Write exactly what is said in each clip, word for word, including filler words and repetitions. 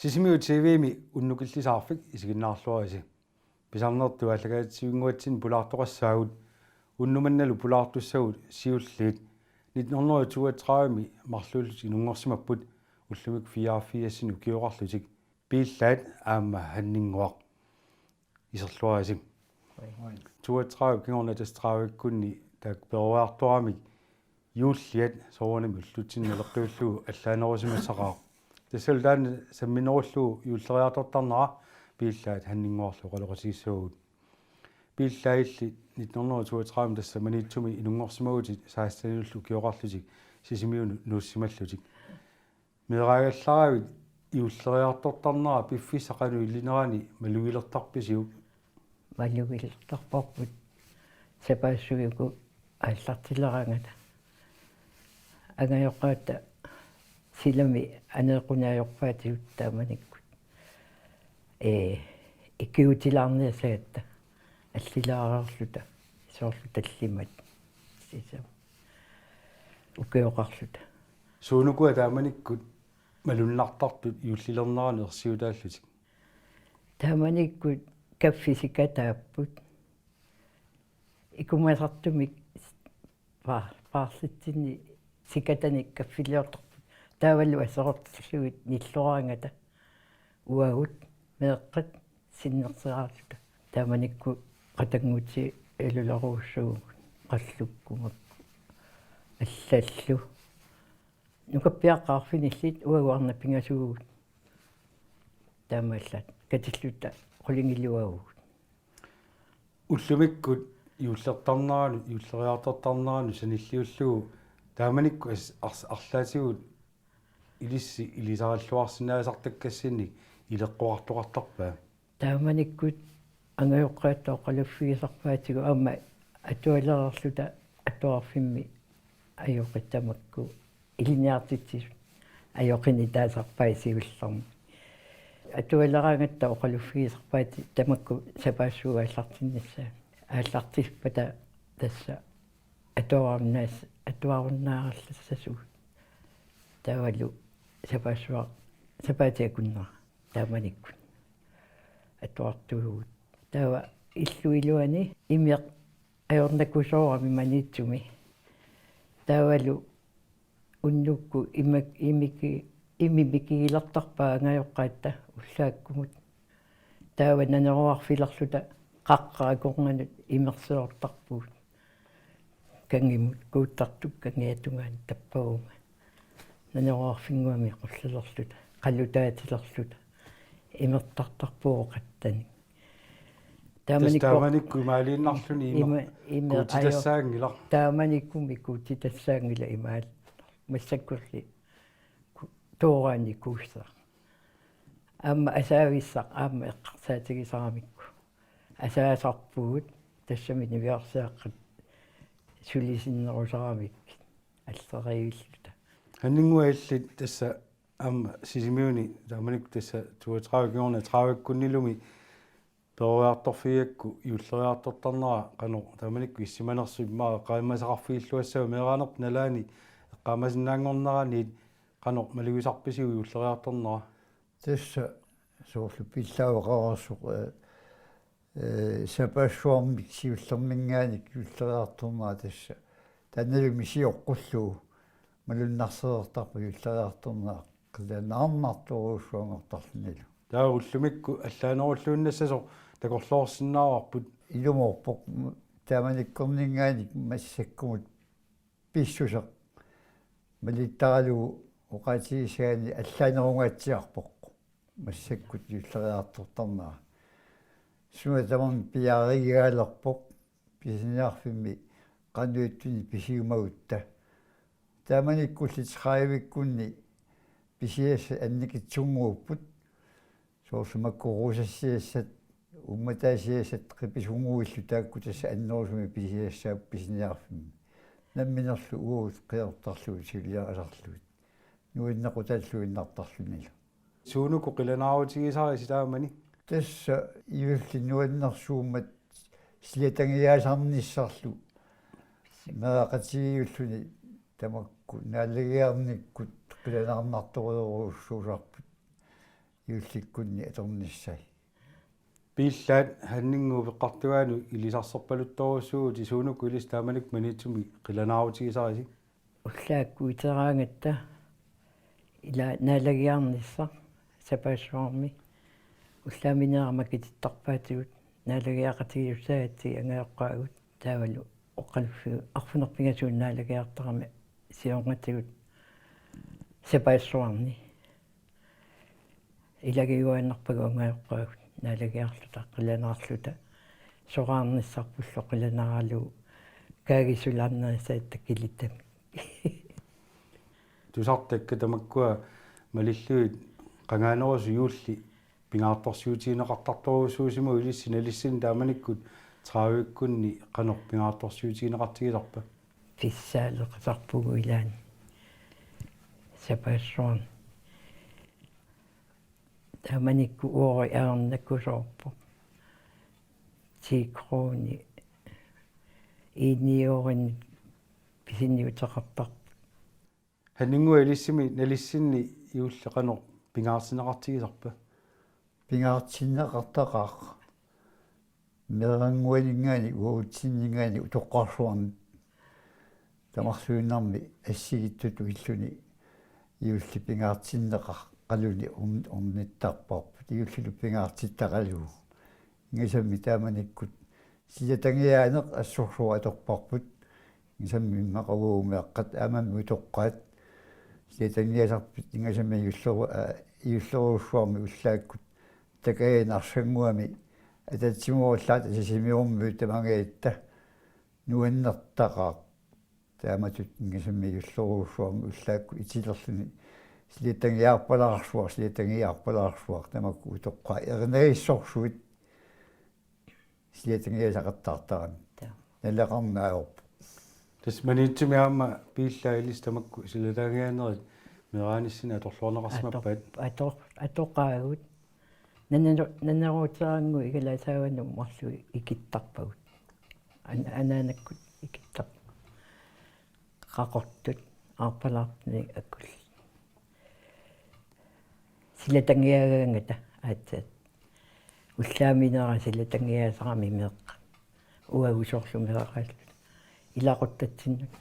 Sisimiut T V-mi unnukillisaarfik isiginnaarluarisi. Pisarnertut aallakaatitsivinnguatsinni pulaartoqassaagut, unnuk mannalu pulaartussagut siulliit nitten hundrede toogtredive-mi marluullutik inunngorsimapput, ullumikkut fireogfirsini ukioqarlutik, Piillaat aamma Hanninnguaq. Iserluarisi. Toogtredive kingorna tassa tredive-kkunni taakku peroriartoramik juulliat soorunami ullutsinni naleqqiullugu allaanerusimassaqaaq. Tassalu taanna samminerullugu juulleriartortarnera Piillaat Hanninnguarlu oqaloqatigissavagut. Piillaat illit nitten hundrede toogtredive tassa Maniitsumi inunngorsimagutit seksten-illu ukioqarlutik Sisimiunut nuussimallutik. Meeraagallaravit juulleriartortarnera piffissaq qanoq ilinerani malugilertarpisiuk? Malugilertarparput sapaassuit uku aallartileraangata. Angajoqqaatta silami aneeqqunik ajorpaatigut taamanikkut. Ee, ikiutilaarniassagatta allilaareerluta soorlu tallimat. Sisap ukioqarluta. Suunukua taamanikkut malunnartartut juullilernerani ersiutaallutik? Taamanikkut kaffit sikataapput. Ikumasartumik pa-, paarlitsinni sikatanik kaffiliortarput. Taavalu aserorterlugit nilloraangata. Uagut meeqqat sinnerseraarluta. Taamanikkut qatanngutit ilulerujussuugut, qallukkumakku allallu. Nukappiaqqat arfinillit, uagut arnat pingasuugut. Taamaallaat katilluta qulingiluavugut. Ullumikkut juullertarneranut, juulleriartortarneranut sanilliullugu taamanikkut as-, ars-, arlaatigut ilissi ilisaralluarsinnaasartakkassinnik ileqqoqartoqartarpa? Taamanikkut angajoqqaatta oqaluffigisarpaatigut aamma atualereerluta atuarfimmi ajoqit tamakku ilinniartitsisut ajoqinik taasarpaat siullermik. Atualeraangatta oqaluffigisarpaat tamakku sapaassuit aallartinnissaat. Aallartippata tassa atuarunnaas-, atuarunnaarallassaasugut. Taavalu sapaassuaq, sapaatip akunnera taamanikkut atuartuuvugut. Taava illup iluani imeq ajornakusoorami Maniitsumi. Taavalu unnukkut imak-, imiki-, imi mikigilertarpaat angajoqqaatta ullaakkumut. Taava naneruarfilerluta qaqqat akornannut imersiortarpugut. Kangimut kuuttartup kangiata tungaanut tappavunga. Naneruarfinnguamik qullalerluta, qalutaatilerluta. Imertartarpugut qattanik. Tassa taamanikkut imaaliinnarluni ima, ima, ima, kuutitassaanngilaq. Taamanikkumi kuutitassaanngilaq imaal-, massakkulli ku-, tooraanni kuussaq. Aamma asaavissaq aamma eqqarsaatigisaramikku. Asaasarpugut tassami niviarsiaqqat sulisinnerusaramik allerivilluta. Hanninnguaq illit tassa aamma Sisimiuni taamanikkut tassa toogtredive kingorna tredive-kkunnilumi peroriartorfigigakku juulleriartortarnera qanoq taamanikkut issimanersoq immaqa eqqaamasaqarfigilluassava meeraanerpa nalaani eqqaamasinnaanngorneraniit qanoq malugisarpisiuk juulleriartornera? Tassa soorlu pillaaveqareersoq, ee, ee, sapaassuarmik siullerminngaanniit juulleriartornera tassa. Taannalumi sioqqullugu malunnarsereertarpoq juulleriartornera qilanaarnartorujussuanngortarlunilu. Taava ullumikkut allaanerulluinnassasoq takorloorsinnaavarput. Ilumoorpoq taamanikkorninngaanniit massakkumut pissuseq malittaralugu oqaatigissagaanni allaanerungaatsiarpoq. Massakkut juulleriartortarnera. Suna tamarmi piareerigaalerpoq pisiniarfimmi qanoq ittunik pisiumagutta. Taamanikkulli tredive-kkunni pisiassat annikitsunnguupput. Soorlu makku ruusassiassat, uummataasiassat qipisunnguillu taakku tassa annerusumik pisiassaapput pisiniarfimmi. Namminerlu uagut qiortarlugit suliarisarlugit. Nuannequtalluinnartarlunilu. Suunuku qilanaarutigisarisi taamani? Tassa ivalli nuannersuummat silatangiaasarnissarlu meeraqatigiulluni tamakku naalagiarnikkut qilanaarnartorujorujussuusarput. juullikkunni atornissai. Piillaat Hanninnguup eqqartugaanut ilisarserpaluttorujussuuvutit, suunuku ilissi taamanikkut Maniitsumi qilanaarutigisarisi? Ullaakkut iteraangatta ila naalagiarnissaq sapaassuarmi. Ullaaminerama kitittarpaatigut naalagiaqatigiussagatsigit angajoqqaagut, taavalu oqalussigu arfineq-pingasunik naalagiartarami siornatigut sapaassuarni. Ilagiuaannarpagut angajoqqaagut naalagiarluta qilanaarluta, soraarnissarpullu qilanaaralugu kaagisulaarnerisaatta kilittami. Tusartakka tamakkua malillugit qangaanerusoq juulli pingaartorsiutigineqartartorujussuusimaguit ilissi nalissinni taamanikkut tredivikkunni qanoq pingaartorsiutigineqartigisarpa? Pissaaleqisarpugut ilaanni sapaassuarni. Taamanikkut uori ajornakusoorpoq. Ti kroner. Inioorin pisiniuteqartarput. Hanninnguaq, ilissimi nalissinni juulli qanoq pingaartinneqartigisarpa? Pingaartinneqartaqaaq. Meerannguaninngaanniit uagutsinninngaanniit utoqqarsuarnit tamarluinnarmi assigiittutut illuni juulli pingaartinneqaraluni orn-, ornittarparput, juullilu pingaartittaralugu. Ingasammik taamanikkut silatangiaaneq assorsuaq atorparput. Ingasammik immaqa uagut meeqqat aamma utoqqaat silatangiasarput, ingasammik ajulleru-, aa, ajullerujussuarmik ullaakkut Takagiannguami ataatsimoorullaat Aasiisiormiut tamangajatta nuannertaqaaq. Taamatut ingasammik ajullerujussuarmik ullaakkut itilerluni silatangiarpalaarsuaq, silatangiarpalaarsuaq, tamakku utoqqaat erinagissorsuit silatangiasaqattaartarami. Taa. Naleqarneq ajorpoq. Tassa Maniitsumi aamma piillaat ilissi tamakku silatangiaanerit meeraanissinni atorluarneqarsimappat? Ator-, ator-, atoqaagut. Nanero-, naneruuteerannguit Igalaasaavanut marluk ikittarpagut. An-, anaanakkut ikittarpagut. Qaqortut aarpalaartunik akul. Silatangiagaangata aatsaat. Ullaaminera silatangiaasarami meeqqat. Uagut soorlu meeraalluta. Ilaquttatsinnut.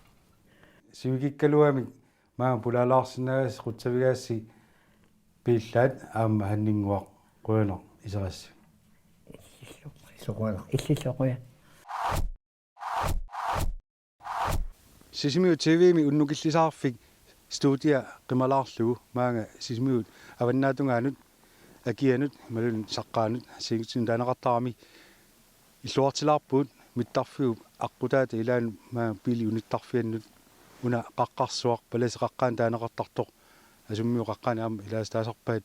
Sivikikkaluamik maanga pulaalaarsinnaagassi qutsavigaassi piillaat aamma Hanninnguaq, qujanaq iserassi. Illillu qujanaq. Illillu qujanaq. Sisimiut T V-mi unnukillisaarfik studia qimalaarlugu maanga Sisimiut avannaatungaanut, akianut imaluunniit saqqaanut assigiinngitsunut taaneqartarami. Illuartilaarpugut mittarfiup aqqutaata ilaanut maanga biili unittarfiannut una qaqqarsuaq, palasi qaqqaani taaneqartartoq, asummiut qaqqaani aamma ilaasa taasarpaat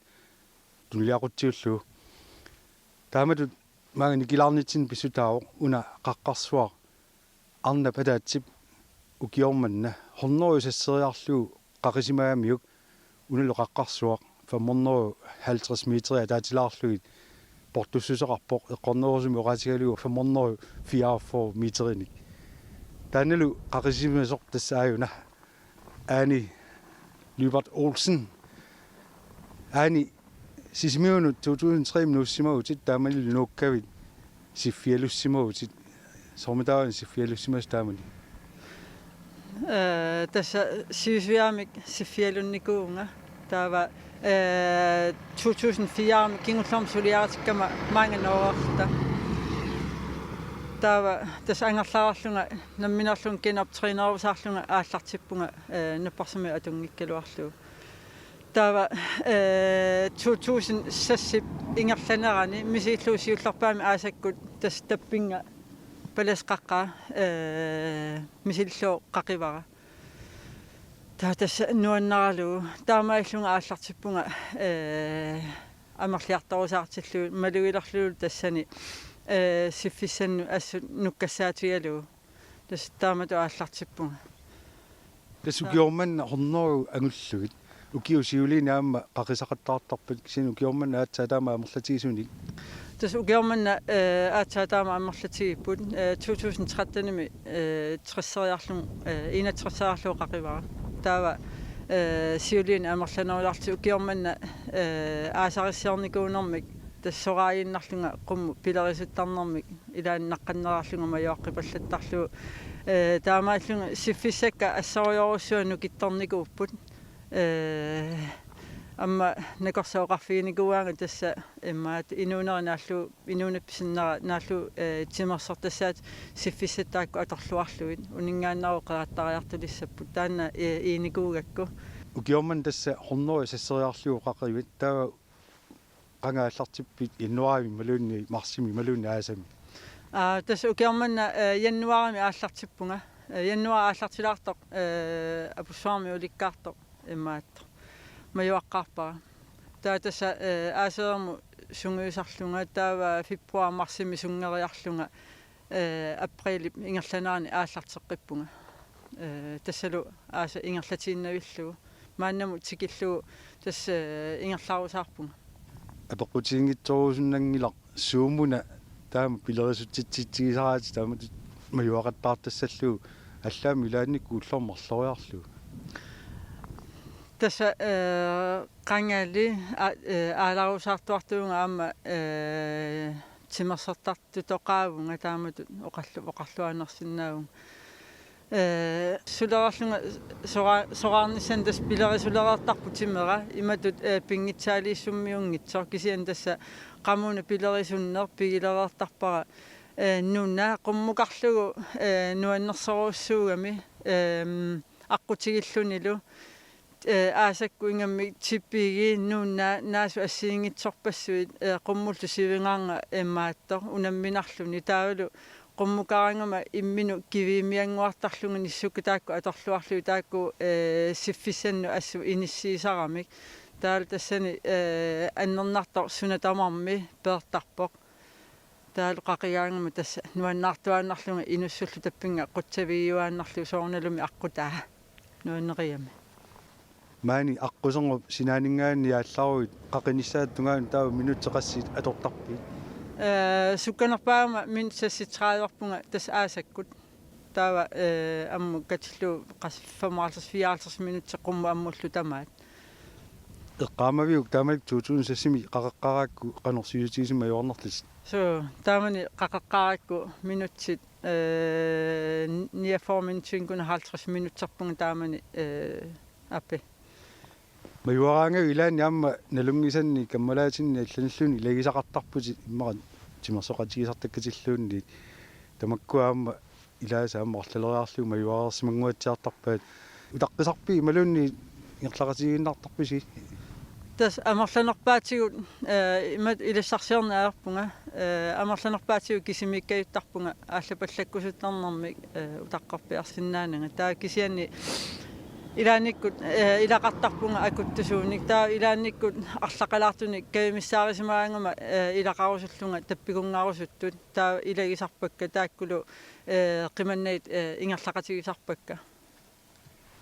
tunuliaqutsiullugu. Taamatut maanga nikilaarnitsinni pissutaavoq una qaqqarsuaq arnap ataatsip ukioq manna hundrede sasseriarlugu qaqisimagamiuk, unalu qaqqarsuaq fem hundrede halvtreds meter ataatilaarlugit portussuseqarpoq, eqqornerusumik oqaatigalugu fem hundrede fireogfyrre meterinik. Taannalu qaqisimasoq tassa aajuna Ane Lyberth Olsen. Ane, Sisimiunut to tusind tre nuussimavutit, taamanilu nuukkavit siffialussimavutit. Soormitaava siffialussimasoq taamani? Ee, tassa sivisutigisaamik siffialunnikuuvunga. Taava, ee, to tusind fire-mi kingullermi suliaritikkama maanga Norgerluta. Taava tassa angerlarlunga nammineerlunga genoptrænerusaarlunga aallartippunga, ee, napparsimmaviup atunngikkaluarlugu. Taava, ee, to tusind seks-ip ingerlanerani misilillugu siullerpaamik aasakkut tassa tappinnga palasi qaqqaa, ee, misilillugu qaqivara. Taava tassa nuannaralugu. Taamaalillunga aallartippunga, ee, amerliartorusaartillugu malugilerlugu tassani, ee, siffissannut assut nukkassaatigalugu. Tassa taamatut aallartippunga. Tassa ukioq manna hundrede angullugit. Ukiut siuliini aamma qaqisaqattaartarpat, kisianni ukioq manna aatsaat taama amerlatigisunik? Tassa ukioq manna, ee, aatsaat taama amerlatigipput, ee, to tusind tretten-imi, ee, tres-eriarlugu, ee, enogtres-eriarlugu qaqivara. Taava, Ee, siuliani amerlanerulaarlutik ukioq manna, ee, aasarissiornikuunermik tassa soraaginnarlunga qummut pilerisuttarnermik ilaannaqqannerarlunga majuaqqipallattarlugu, ee, taamaallunga siffissakka assorujorujussuaq nukittornikuupput. Ee, aamma nakorsaq oqarfiginikuuaanga tassa immaqa inuunera naallugu, inuunerup pissanera naallugu, ee, timersortassaatit siffissat taakku atorluarlugit, uninngaannarooq qerattariartulissapput taanna, ee, iinikuugakku. Ukioq manna tassa hundrede sasseriarlugu qaqivit, taava qanga aallartippit januaarimi imaluunniit marsimi imaluunniit aasami? Aa, tassa ukioq manna, ee, januaarimi aallartippunga. Ee, januaar aallartilaartoq, ee, apussuarmi ulikkaartoq imaattoq majuaqqaarpara. Taava tassa, ee, aasalermut sungiusarlunga, taava februar marsimi sunngeriarlunga, ee, aprilip ingerlanerani aallarteqqippunga. Ee, tassalu aasap ingerlatiinnavillugu. Maannamut tikillugu tassa, ee, ingerlarusaarpunga. Apeqqutiginngitsorusunnanngilaq suumuna taama pilerisutsitsigisaraatit taamatut majuaqattaartassallugu, allaammi ilaannikkut ullormut marloriarlugu. Tassa, ee, qangali, a-, ee, aalarusaartuartuuvunga aamma, ee, timersortartutoqaavunga taamatut oqallu-, oqarluaannarsinnaavunga. Ee, sulereerlunga sora-, soraarnissannut tassa pilerisulereertarpoq timera, imatut, ee, pinngitsaaliissummiunngitsoq, kisianni tassa qamuuna pilerisunneq pigilereertarpara, ee, nuna qummukarlugu, ee, nuannersorujussuugami, eem, aqqutigillunilu, ee, aasakkut ingammik tipigik, nuna, naasut assigiinngitsorpassuit, ee, qummullu sivingaarnga imaattoq unamminarluni, taavalu qummukaraangama imminut kiviimiannguartarlunga nissukka taakku atorluarlugit taakku, ee, siffissannut assut inissiisaramik. Taavalu tassani, ee, annernartoq suna tamarmi peertarpoq. Taavalu qaqigaangama tassa nuannaartuaannarlunga inussullu tappinnga qutsavigiuaannarlugu soorunalumi aqqutaa nuannerigamik. Maani aqqusernup sinaaninngaanniit aallaruit qaqinissaata tungaanut taava minutsit qassit atortarpit? Ee, sukkanerpaagama minutsit seksogtrediverpunga tassa aasakkut. Taava, ee, ammut katillugu qassit femoghalvtreds fireoghalvtreds minutsit qummut ammullu tamaat. Eqqaamaviuk taamanikkut to tusind seksimi qaqeqqaarakku qanoq sivisutigisumik majuarnarlutit? Suu, taamani qaqeqqaarakku minutsit, ee, niogfyrre minutsit, kun halvtreds minutserpunga taamani, ee, aappi. Majuaraangavit ilaanni aamma nalunngisannik kammalaatinnik allanilluunniit ilagisaqartarputit immaqa timersoqatigisartakkatilluunniit. Tamakkua aamma ilaasa aamma arlaleriarlugit majuareersimannguatsiartarpaat. Utaqqisarpit imaluunniit ingerlaqatigiinnartarpisi? Tassa amerlanerpaatigut, ee, imatut ilassarsiorneq ajorpunga, ee, amerlanerpaatigut kisimiikkajuttarpunga aallapallakkusuttarnermik, ee, utaqqerpiarsinnaananga. Taava kisianni ilaannikkut, ee, ilaqartarpunga akuttusuunik. Taava ilaannikkut arlaqalaartunik kajumissaarisimagaangama, ee, ilaqarusullunga tappikunngarusuttut. Taava ilagisarpakka taakkulu, ee, qimannagit, ee, ingerlaqatigisarpakka.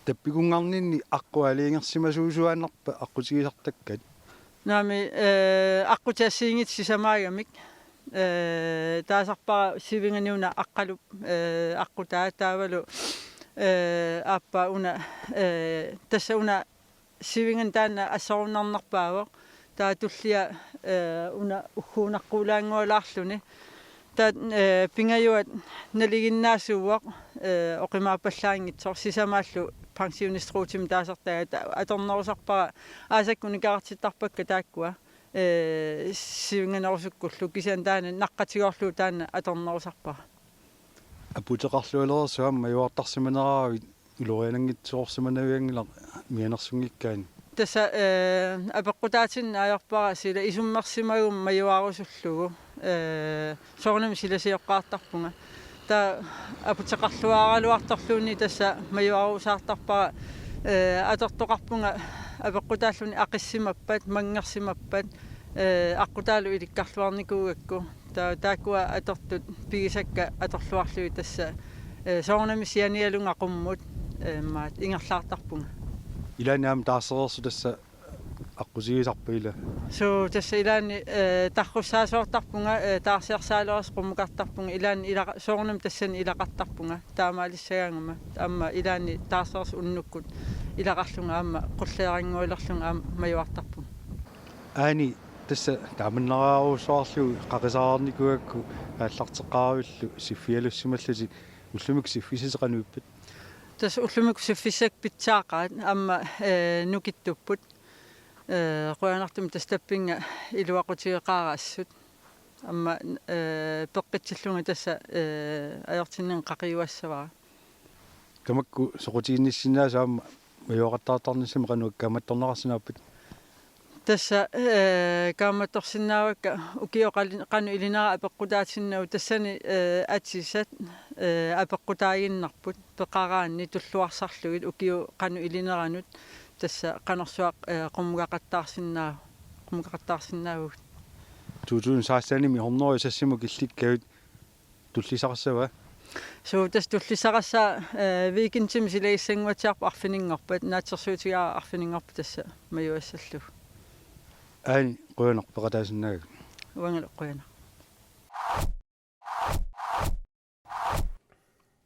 Tappikunngarninni aqqut aalajangersimasuusuaannarpa aqqutigisartakkat? Naamik, ee, aqqutit assigiinngitsut sisamaagamik. Ee, taasarpara sivinganik una aqqalup, ee, aqqutaa taavalu, ee, aappaa una, ee, tassa una sivinganik taanna assorunnarnerpaavoq. Taava tullia, ee, una ugguunaqquulaanngualaarluni. Taava, ee, pingajuat nalinginnaasuuvoq, ee, oqimaappallaanngitsoq sisamaallu pensionistrutimi taasartagai ta-, atornerusarpara aasakkut nikerartittarpakka taakkua, ee, sivinganerusukkullu kisianni taanna naqqatigoorlugu taanna atornerusarpara. Aputeqarlualereersoq aamma majuartarsimaneraavit uloriananngitsoorsimanavianngilaq mianersunngikkaanni. Tassa, ee, apeqqutaatinneq ajorpara sila isummersimaguma majuarusullugu. Ee, soorunami silasioqqaartarpunga. Taava aputeqarluaraluartorluunniit tassa majuarusaartarpara, ee, atortoqarpunga apeqqutaalluni aqissimappat, manngersimappat, ee, aqqutaalu ilikkarluarnikuugakku. Taava taakkua atortut pigisakka atorluarlugit tassa, ee, soorunami sianialunga qummut, ee, maat ingerlaartarpunga. Ilaanni aamma taarsereersut tassa aqqutigisarpa ila? Suu, tassa ilaanni, ee, tarrussaasoortarpunga, ee, taarsiarsaalersoq qummukartarpunga, ilaanni ilaqa-, soorunami tassani ilaqartarpunga, taamaalissagaangama, aamma ilaanni taarsereersut unnukkut, ilaqarlunga aamma qulleerannguilerlunga aamma majuartarpunga. Aani, tassa taamannaraarusuarlu qaqisarnikuuakku aallarteqqaavillu siffialussimallusi, ullumikkut siffissasi qanoq ippat? Tassa ullumikkut siffissakka pitsaaqaat aamma, ee, nukittupput. Ee, qujanartumik tassa tappinnga iluaqutigeqaaraassut. Aamma, ee, peqqitsillunga tassa, ee, ajortinninneq qaqiuassavara. Tamakku soqutiginnissinnaasut aamma majuaqattaartarnissamik qanoq kaammattorneqarsinnaappat? Tassa, ee, kaammattorsinnaavakka ukiut qali-, qanoq ilinera apeqqutaatinnagu, tassani, ee, atisat, ee, apeqqutaaginnarput peqaraanni tulluarsarlugit ukiut qanoq ilineranut tassa qanorsuaq, ee, qumugaqattaarsinnaa-, qumugaqattaarsinnaavugut. To tusind sekstenimi hundrede og seksimut killikkavit, tullissassava? Suu, tassa tullissassaq, ee, weekendimi silagissannguatsiarpoq arfininngorpat, naatsorsuutigaara arfininngorpat tassa majuassallugu. Aani, qujanaq peqataasinnaagavit. Uangalu qujanaq.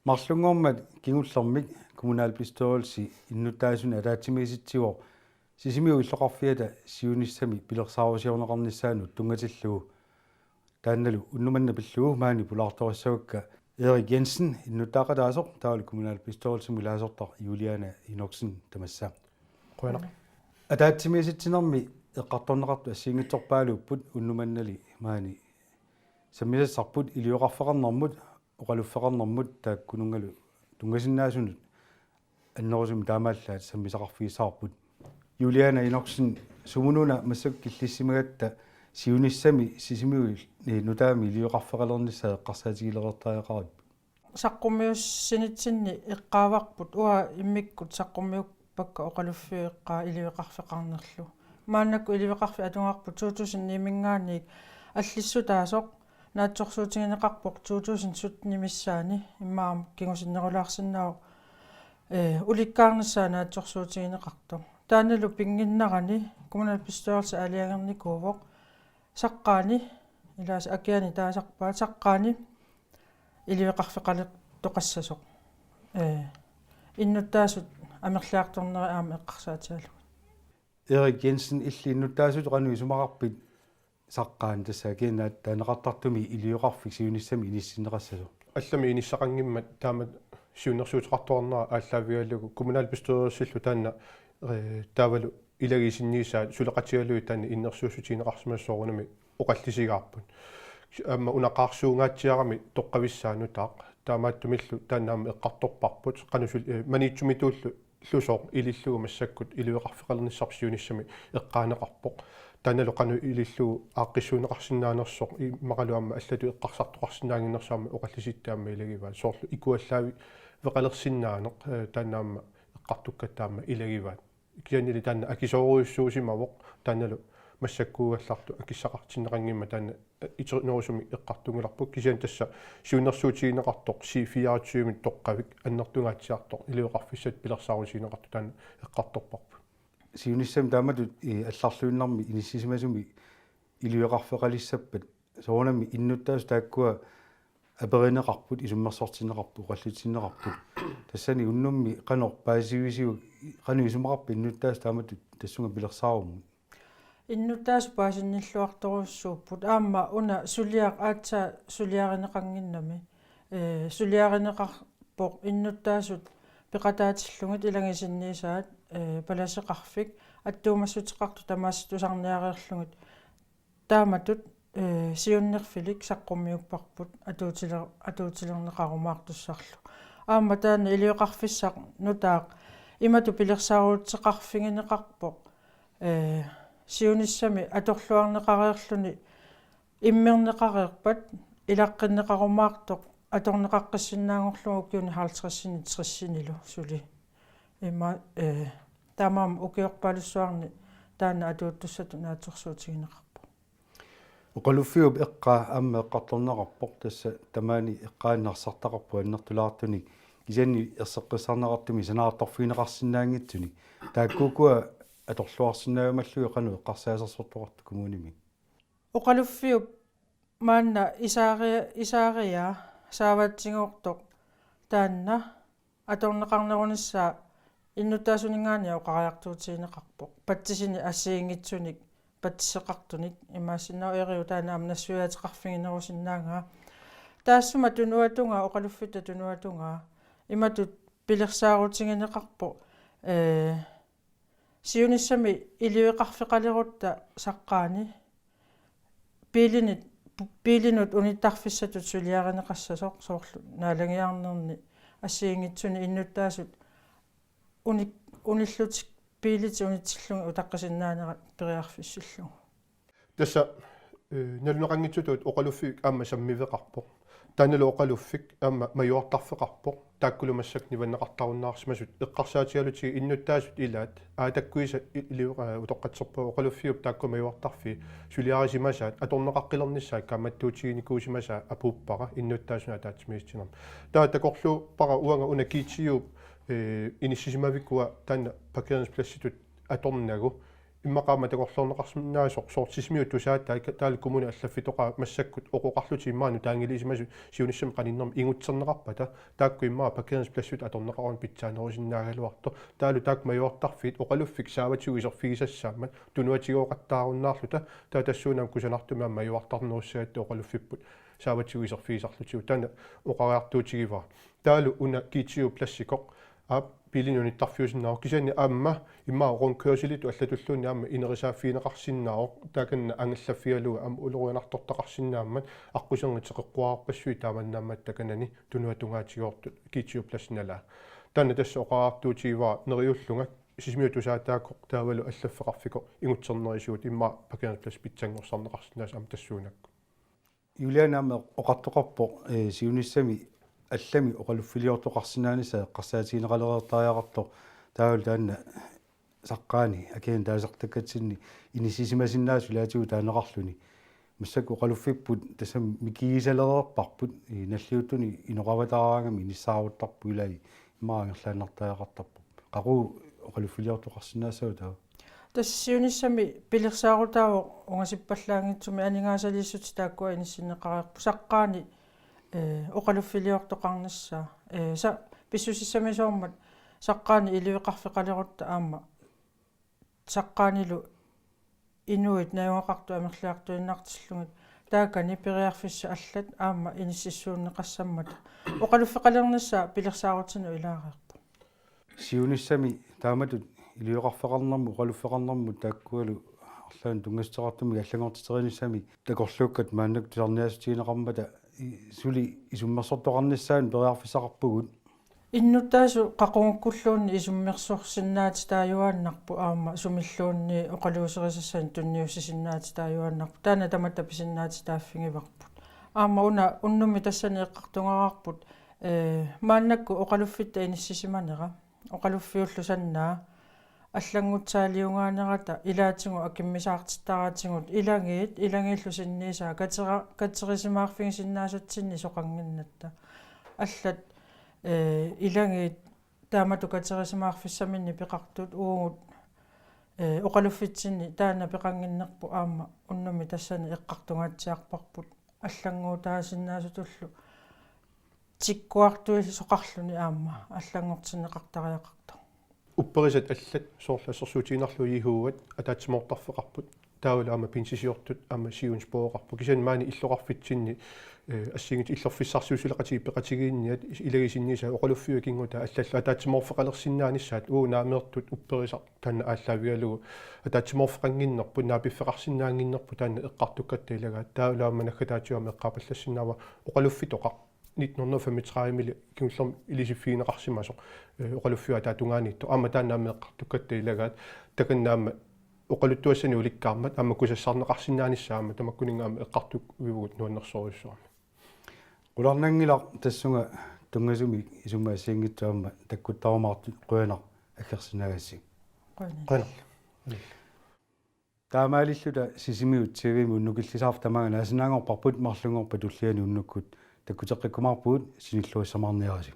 Marlunngormat kingullermik kommunalbestyrelsi innuttaasunik ataatsimiisitsivoq Sisimiut illoqarfiata siunissami pilersaarusiorneqarnissaanut tunngatillugu. Taannalu unnuk manna pillugu maani pulaartorissavakka Erik Jensen innuttaaqataasoq, taavalu kommunalbestyrelsimi ilaasortaq Juliane Enoksen tamassa. Qujanaq. Ataatsimiisitsinermi eqqartorneqartut assigiinngitsorpaaluupput, unnuk mannali maani sammisassarput ilioqarfeqarnermut oqaluffeqarnermut taakkununngalu tunngasinnaasunut annerusumik taamaallaat sammisaqarfigissavarput. Juliane Enoksen, sumununa massakkut killissimagatta siunissami Sisimiut nutaamik ilioqarfeqalernissaa eqqarsaatigilereertariaqarippat? Saqqummiussinitsinni eqqaavarput, uanga immikkut saqqummiuppakka oqaluffiup eqqaa ilioqarfeqarnerlu. Maannakkut ilioqarfik atugarput to tusind ni-minngaanniit allissutaasoq, naatsorsuutigineqarpoq to tusind sytten missaani, immaqa kingusinnerulaarsinnaavoq, ee, ulikkaarnissaa naatsorsuutigineqartoq. Taannalu pinnginnerani kommunalbestyrelsi aalajangernikuuvoq saqqaani, ilaasa akiani taasarpaat, saqqaani ilioqarfeqalertoqassasoq. Ee, innuttaasut amerliartornerat aamma eqqarsaatigalugu. Erik Jensen, illit innuttaasutut qanoq isumaqarpit saqqaani, tassa akiani taaneqartartumi ilioqarfik siunissami inissinneqassasoq? Allamik inissaqanngimmat taama siunnersuuteqartoqarnera aallaavigalugu kommunalbestyrelsillu taanna, ee, taavalu ilagiit sinniisaat suleqatigalugit taanna innersuussutigineqarsimassaaq, soorunami oqallisigaarput. Aamma una qaarsuungaatsiarami toqqavissaanut taaq. Taamaattumillu taanna aamma eqqartorparput. Qanoq sul-, ee, Maniitsumituullu -lusoq ilillugu massakkut ilioqarfeqalernissarput siunissami eqqaaneqarpoq. Taannalu qanoq ilillugu aaqqissuunneqarsinnaanersoq immaqalu aamma allatut eqqarsartoqarsinnaannginnersoq aamma oqallisitta aamma ilagivaat. Soorlu ikuallaaveqalersinnaaneq, ee, taanna aamma eqqartukkatta aamma ilagivaat. Kisiannili taanna akisoorujussuusimavoq, taannalu massakkuugallarlu akissaqartinneqanngimmat taanna itinerusumik eqqartunngilarput, kisianni tassa siunnersuutigineqartoq C fireogtyve-mi toqqavik annertungaatsiartoq ilioqarfissatut pilersaarusigineqartoq taanna eqqartorparput. Siunissami taamatut, ee, allarluinnarmi inissisimasumi ilioqarfeqalissappat soorunami innuttaasut taakkua aperineqarput, isummersortinneqarput, oqallitinneqarput. Tassani unnummi qanoq paasivisiuk, qanoq isumaqarpit innuttaasut taamatut tassunga pilersaarummut? Innuttaasut paasinnilluartorujussuupput. Aamma una suliaq aatsaat suliarineqannginnami. Ee, suliarineqarpoq innuttaasut peqataatillugit, ilagiit sinniisaat, ee, palaseqarfik, attuumassuteqartut tamaasa tusarniareerlugit. Taamatut, ee, siunnerfilik saqqummiupparput atuutiler-, atuutilerneqarumaartussarlu. Aamma taanna ilioqarfissaq nutaaq imatut pilersaaruteqarfigineqarpoq, ee, siunissami atorluarneqareerluni immerneqareerpat ilaqqinneqarumaartoq atorneqaqqissinnaanngorlugu ukiuni halvtredsinit tressinilu suli. Ima, ee, taamaammat ukiorpaalussuarni taanna atuuttussatut naatsorsuutigineqarpoq. Oqaluffiup eqqaa aamma eqqartorneqarpoq, tassa tamaani eqqaani narsartaqarpoq annertulaartunik, kisianni erseqqissarneqartumik sanaartorfigineqarsinnaanngitsunik. Taakkuukua atorluarsinnaajumallugit qanoq eqqarsaasersortoqartoq kommunimi? Oqaluffiup maanna isaari-, isaariaa saavaatsigoortoq taanna atorneqarnerunissaa innuttaasuninngaanniit oqariartuutigineqarpoq patsisinik assigiinngitsunik patsisseqartunik. Imaassinnaavoq Eriu taanna aamma nassuiaateqarfiginerusinnaanngilaq. Taassuma tunuatungaa, oqaluffitta tunuatungaa imatut pilersaarutigineqarpoq, ee, siunissami iliveqarfeqalerutta saqqaani biilinit, biilinut unittarfissatut suliarineqassasoq, soorlu naalagiarnerni assigiinngitsunik innuttaasut uni-, unillutik biilitik unitsillugit utaqqisinnaanerat periarfissillugu. Tassa, ee, naluneqanngitsutut oqaluffik aamma sammiveqarpoq. Taannalu oqaluffik aamma majuartarfeqarpoq. Taakkulu massakkut nivanneqartarunnaarsimasut eqqarsaatigalugit innuttaasut ilaat, aa, takkuisa i-, ili-, aa, utoqqatserpunga oqaluffiup taakku majuartarfii suliarisimasaat atorneqaqqilernissaat kaammattuutiginikuusimasaa apuuppara innuttaasunut ataatsimiititsinermut. Taava takorluuppara uanga una G T U, ee, inissisimavikua taanna parkeringspladsitut atornagu. Immaqa aamma takorloorneqarsinnaasoq soorlu Sisimiut tusaataa, taavalu kommuni allaffitoqaa massakkut oqoqarlutik immaqa nutaanngilisimasut siunissami qaninnermi ingutserneqarpata, taakku immaqa parkeringspladsitut atorneqaruni pitsaanerusinnaagaluartoq. Taavalu taakku majuartarfiit oqaluffik saavatigut iserfigisassaammat tunuatigooqattaarunnaarluta, taava tassuuna aamma kusanartumik aamma majuartarnerussagatta oqaluffipput saavatigut iserfigisarlutigu, taanna oqariartuutigivara. Taavalu una G T U pladsikoq, aap, biilinut unittarfiusinnaavoq, kisianni aamma immaqa rundkørselitut allatulluunniit aamma inerisaaffigineqarsinnaavoq, taakani angallaffigalugu aamma ulorianartortaqarsinnaammat aqquserngit teqeqquararpassuit taamannaammat takanani tunuatungaatigoortut G T U pladsi nalaa. Taanna tassa oqariartuutigivara neriullunga Sisimiut tusaataakkoq taavalu allaffeqarfikoq ingutsernerisigut immaqa parkeringsplads pitsanngorsarneqarsinnaasut aamma tassuunakkut. Juliane aamma oqartoqarpoq, ee, siunissami allami oqaluffiliortoqarsinnaanissaa eqqarsaatigineqalereertariaqartoq, taavalu taanna saqqaani akiani taasartakkatsinni inissisimasinnaasut ilaatigut taaneqarluni. Massakkut oqaluffipput tassami mikigisalereerparput, ee, nalliuttuni inoqavataraangami inissaaruttarput ilai immaqa angerlaannartariaqartarpoq. Qaqugu oqaluffiliortoqarsinnaassava taava? Tassa siunissami pilersaarutaavoq ungasippallaanngitsumik, aningaasaliissutit taakkua inissinneqareerput saqqaani, ee, oqaluffiliortoqarnissaa. Ee, sa-, pissusissamisoormat saqqaani iliveqarfeqalerutta aamma saqqaanilu inuit najugaqartut amerliartuinnartillugit taakani periarfissat allat aamma inississuunneqassammata oqaluffeqalernissaa pilersaarutinut ilaareerpoq. Siunissami taamatut iliveqarfeqarnermut, oqaluffeqarnermut taakkualu arlaannik tunngassuteqartumik allanngortiterinissamik takorluukkat maannakkut tusarniaassutigineqarmata i-, suli isummersortoqarnissaanut periarfissaqarpugut. Innuttaasut qaqugukkulluunniit isummersorsinnaatitaajuaannarput aamma sumilluunniit oqaluuserisassanik tunniussisinnaatitaajuaannarput. Taanna tamatta pisinnaatitaaffigivarput. Aamma una unnummi tassani eqqartugaarput, ee, maannakkut oqaluffitta inissisimanera, oqaluffiullu sannaa, allanngutsaaliugaanerata ilaatigut akimmisaartittaraatigut ilagiit, ilagiillu sinniisaa katera-, katerisimaarfigisinnaasatsinnik soqannginnatta. Allat, ee, ilagiit taamatut katerisimaarfissaminnik peqartut uagut, ee, oqaluffitsinni taanna peqannginnerput aamma unnummi tassani eqqartugaatsiarparput allannguutaasinnaasutullu tikkuartuisoqarluni aamma allanngortinneqartariaqartoq. Upperisat allat soorlu assersuutigiinnarlugu Jehovap ataatsimoortarfeqarput. Taavalu aamma pinsisiortut aamma siunspooqarput. Kisianni maani illoqarfitsinni, ee, assigiinngitsut illorfissarsiutit suleqatigiit peqatigiinniat ilagiit sinniisaat oqaluffiup ikinngutaa allallu ataatsimoorfeqalersinnaanissaat uagut naameertut upperisaq taanna aallaavigalugu ataatsimoorfeqannginnerput, naapiffeqarsinnaannginnerput taanna eqqartukkatta ilagaat. Taavalu aamma naggataatigut aamma eqqaapallassinnaavara oqaluffitoqaq nitten hundrede og femogtredive-mili kingullermik ilisiffigineqarsimasoq, ee, oqaluffiup ataatungaaniittoq. Aamma taanna aamma eqqartukkatta ilagaat, takanna aamma oqaluttuassanik ulikkaarmat aamma kusassarneqarsinnaanissaa aamma tamakkuninnga aamma eqqartuivugut nuannersorujussuarmik. Qularnanngilaq tassunga tunngasumik isummat assigiinngitsut aamma takkuttarumaartut, qujanaq aggersinnaagassi. Qujanaq. Qujanaq. Taamaalilluta Sisimiut T V-mi unnukillisaarfik tamaanga naasinnaanngorparput, marlunngorpat tulliani unnukkut takkuteqqikkumaarpugut, sinilluassamaarniarisi.